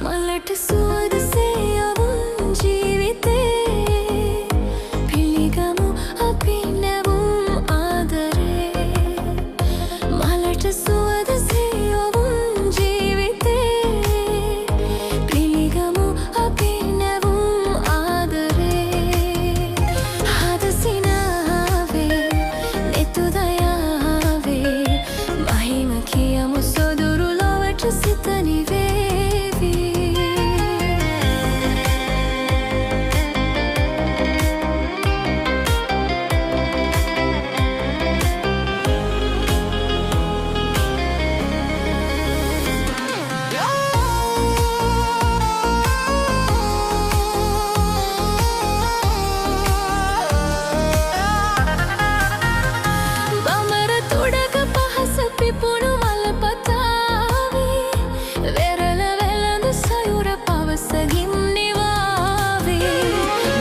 මලට සුවඳසේ ඔවුන් ජීවිතේ. පිළිගමු අපි නැවුම් ආදරේ. මලට සුවඳසේ ඔවුන් ජීවිතේ. පිළිගමු අපි නැවුම් ආදරේ. හද සිනාවේ, නෙතු දයාවේ, මහිම කියමු සොදුරු ලොවට සිත නිවේවි. බමර තුඩක පහස පිපුණු මල් පතාවි. වෙරළ වැළඳ සයුර පවස ගිම්නිවාවි.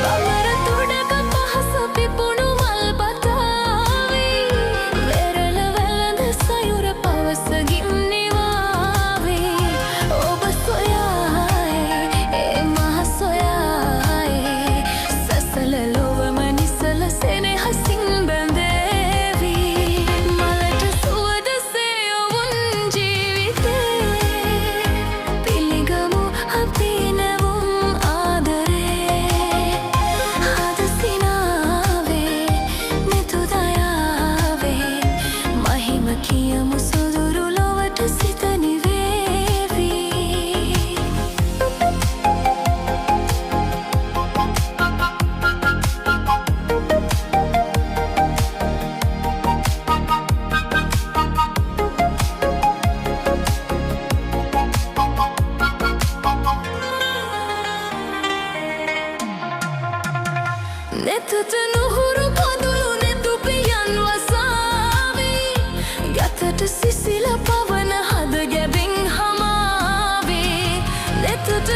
බමර තුඩක පහස පිපුණු මල් පතාවි. වෙරළ වැළඳ සයුර පවස ගිම්නිවාවි. ඔබ සොයායි, ඒ මහ සොයායි. සසල ලොවම නිසල සෙනෙහසින් බැඳේවි. මලට සුවඳසේ ඔවුන් ජීවිතේ. පිළිගමු අපි නැවුම් ආදරේ. හද සිනාවේ, නෙතු දයාවේ, මහිම කියමු සොදුරු ලොවට සිත නිවේවි. නෙතට නුහුරු කඳුළු නෙතු පියන් වසාවි. ගතට සිසිල පවන හද ගැබින් හමාවි. නෙතට